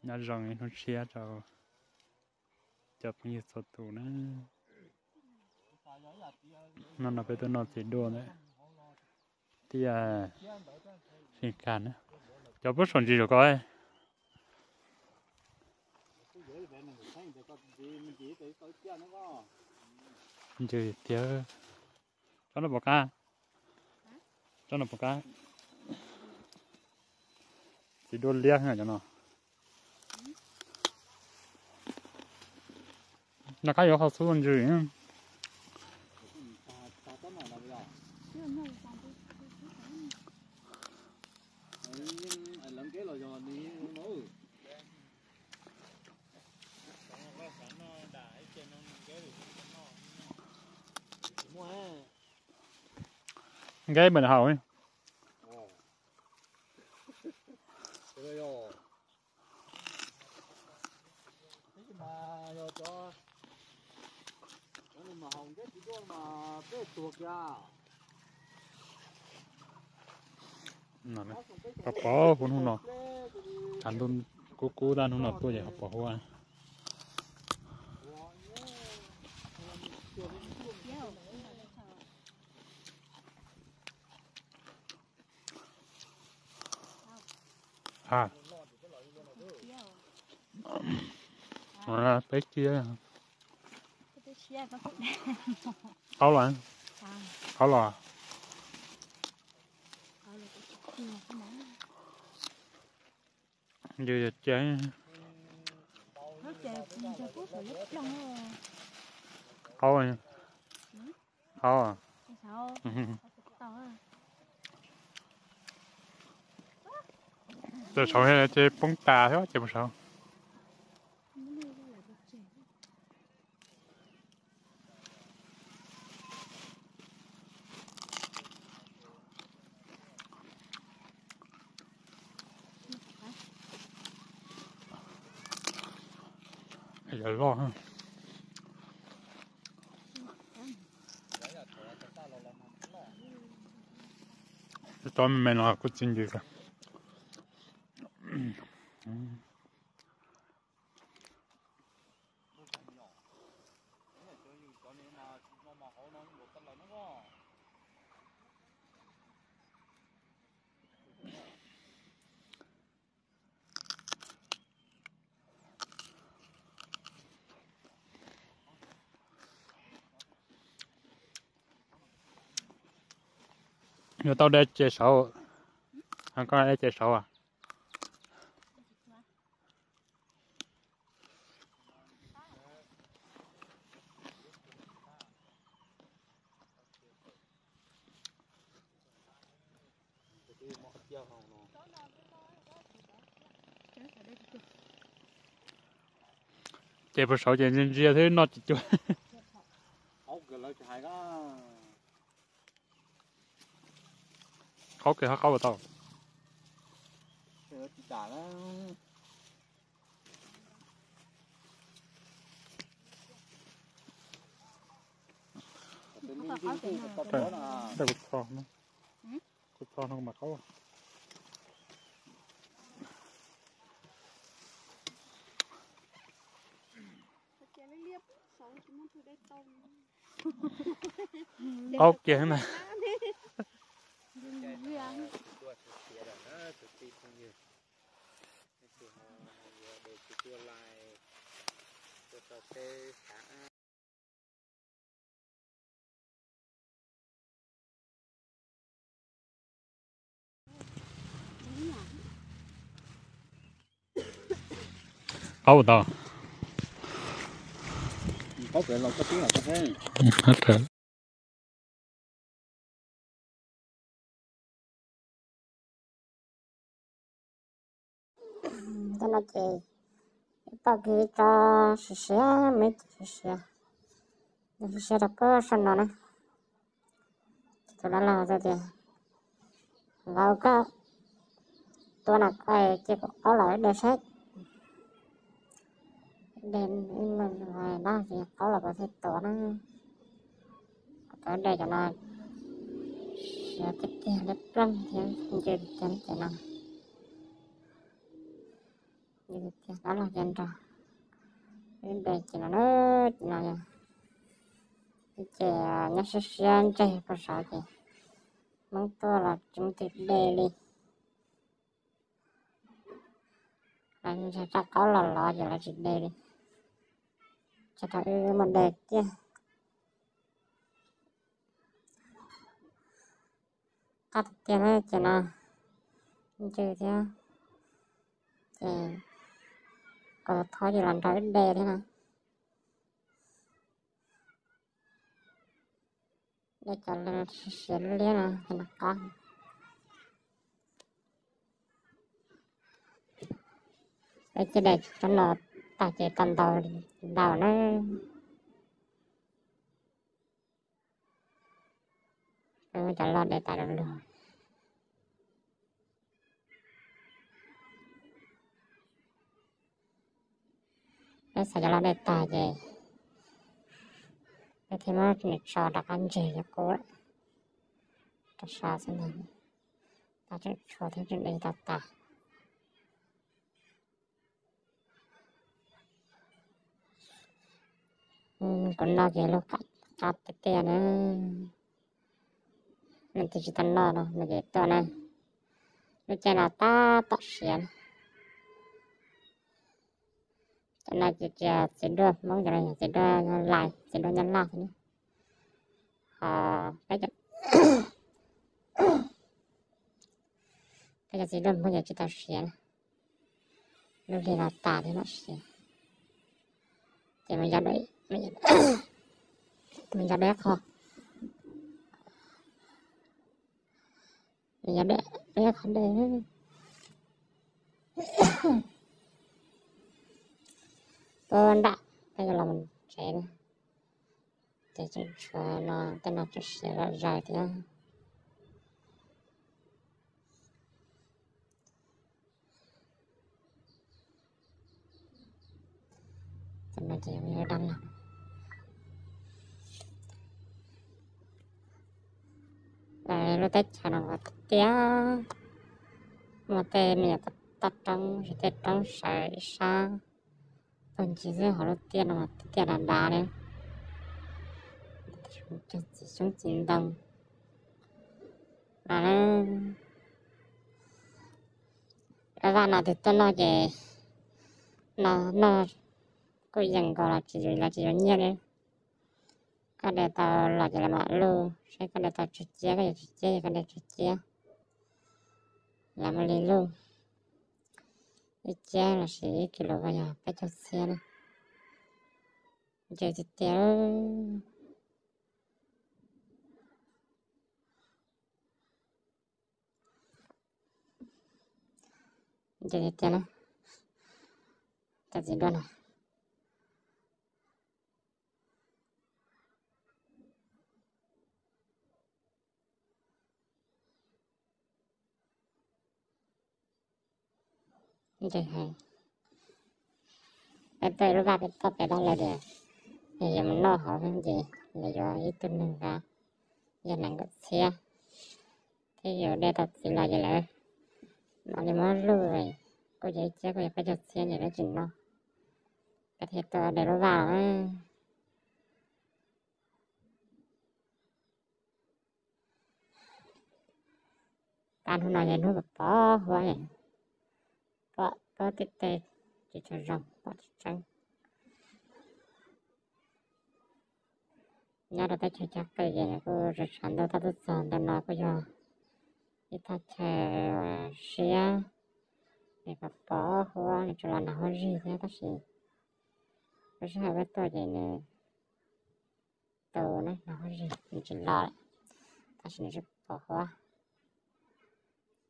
Nyob zoo ib hnub tshiab rau cov phooj ywg txhua tus na. Hnub no peb tuaj noj txiv duaj ntawm tiaj Fij Kas na. Cov puab saum ntsis zom ko. Ntws tiag. Tsob no puas qab? Tsob no puas qab? Txiv duaj liab cov no. Noj qab yuav qhov xub ntsws. Nkeb npaum haus. Pov pov huv hnub no, tshav ntuj kub kub tag hnub no tuaj ces ho pov huv. Ha. Peb kiag. Qaub los? Qaub los. Yus yog cia. Qaub, qaub. Ces saud ces poob tas thiab ces mus saud. Yog loj. Tsob me me no kuj txi ncws kawg. Yuav tau de ces saud. Koj de ces saud as. Ces puag saud ces ntsia ntsia thiab noj tsis cuag. Qaub kiag ho qaub tau. Kuv txog no, kuv txog no mas qaub. Qaub kiag na. Qaub tau. Cov no ces tau kiag tso siav siav, me ces siav siav, siav siav rau koj soj no na. Tus dab laug tias, vauv koj tua na, cia kuv qaub los de saib. De ib me dab ces qaub los kuv thiaj tua na. Kuv de cov no Siav tiag tiag, liab ploog thiab ncw tiag tiag ces no. Ncw tiag tiag, dab laug ces nrog wb de ces no na, ces no yog ib ce nyob siab siab ntseg puag saud ces Hmoob tuaj los tsis muaj twg de li. Lawv ntshe rab qaub los lov ces lawv tsis de li, ces thaum wb muaj de kiag. Qab tiag tiag na ces no, ncw thiab ces kaus thaub ces los nrog wb de thiab na. De cov siav liab no ces no qab. Peb cia de tsob no tag ces tau ntau ntau na. Muab cov loj de tas lug lug. Peb xav cov loj de tag ces peb thiaj muab nws tso rov qab ntseg cov qub lawm. Rau sab xwb ntag, tseem tshuav thiab tseem de tau tas. Kuv no ces lub qab tiag tiag na, leej twg tsis tau noj no ces tuaj na. Lub caij no tab tom siav na. Cov no ces txiv duaj Hmoob, cov no yog txiv duaj Nyab Laj, txiv duaj Nyab Laj xwb na. Ho peb cov txiv duaj Hmoob ces tsis tau siav na, lub hli no tas thiab mam siav. Ces mus yog dua ib qho, mus yog dua ib qho de. Tuaj nram peb yuav los mus tsev na, ces tseem tshuav no, tej no tseem siav zom zaws thiab. Ces no ces dab laug, lub teb chaws no tiag, muaj tej me nyuam toj roob, tej roob sawv ib sab, tuaj ncig xwb, ho lub tiaj no tiaj dav dav li, cog txiv xyoob txiv ntoo no. Vaj no tus tuaj noj ces no noj kuj yeej nkaus los tsis, lawv tsis yuav nyiaj li. Koj de tau los ces lawv mam luj, seb koj de tau tsawg ciab, koj yuav tsawg ciab, yog koj de tsawg ciab, lawv mam li luj. Ib ciab los sis ib kis lus yog peb caug txhiab na. Ntse tiag tiag. Ntse tiag tiag na. Cov txiv duaj no. Ntse heev. Peb tuaj ib lub vaj peb tuaj pem dab laug tias yog yuav mus noj hauv xwb ces lawv yuav ib tug neeg nqa yog nees nkaum txhiab, thiab yus de tau txiv los ces lawv mam li muab luj, kuj yog ib ciab kuj yog peb caug txhiab ces lawv tsis noj, peb thiaj tuaj de lub vaj los. Tag hnub no yog hnub pov huab, pom pob tim tej tsis tshua zoo, pom tsis tseeb. Nyob rau teb chaws Cag Qwj ces kuj tsaus ntuj tab tuaj txog ntawm no kuj yog ib thaj chaw siab, es pom pov huab, nws tsuas los nag huab zig thiab tab sis lub sij hawm peb tuaj ces nws tu na, nag huab zig nws tsis los lawm, tab sis nws tseem pom huab.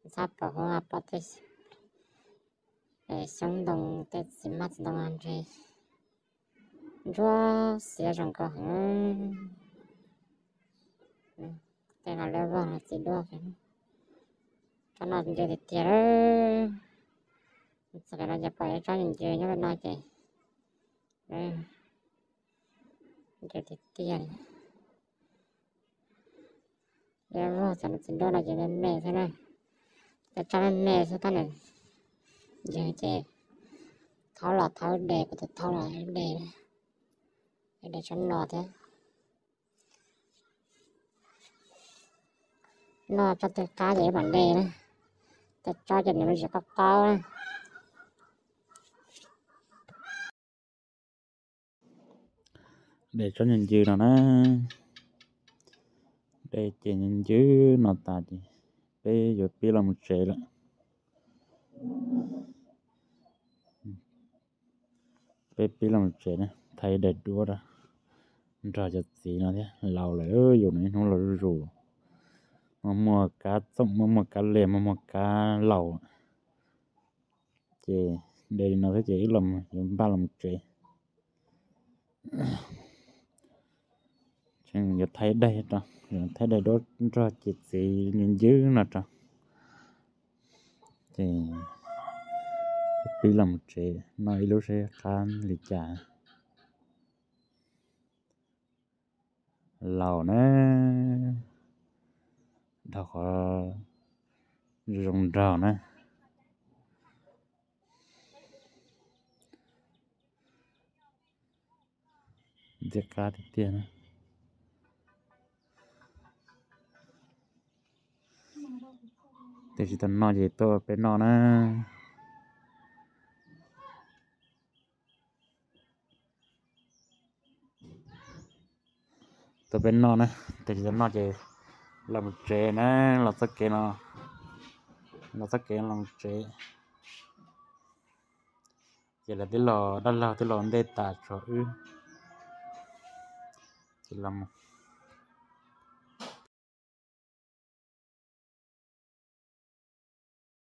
Txhob pom huab, pom tej xyoob ntoo, tej txiv maj txiv ntoo ntshe ntsuab xiav zoo nkauj heev. Tej no lawv vog no txiv duaj, tsob no ntse tiag tiag. Txog pem no ces pom ib tsob ntse nyob pem no ces ntse tiag tiag li. Vog txom nyem txiv nraug no ces me me xwb na, cov tso me me xwb tab sis yog ces thaub los thaub de, kuv tus thaub los de, de tsob no thiab. Noj tsob twg qab ces wb mam de na, tsob tsob ces nws me ntsis qaub qaub na. De tsob ncw ncw no na, de ces ncw ncw no tas ces peb yuav pib los mus tsev lawm. Peb pib los mus tsev na, thaij daim duab rau nrog cov txiv no thiab. Laus lawm, yus no ib hnub los zuj zus, muaj muaj kab txoom, muaj muaj kab liag, muaj muaj kab laus, ces de li no thiab ces wb los yuav npaj los mus tsev. Yuav thaij daim rau, thaij daim duab nrog ces txiv ncw ncw no rau, ces pib los mus tsev no ib lub seb qab li cas. Laus na, dhau qhov zoo nraug na. Ntxim qab tiag tiag na. Tes tsis tau noj ces tuaj peb noj na. Tuaj peb noj na, tes tsis tau noj ces los mus tsev na, los txoj kev no, los txoj kev los mus tsev. Ces lawv twb los, dab laug twb los ntej tas tshuav wb, ces los mus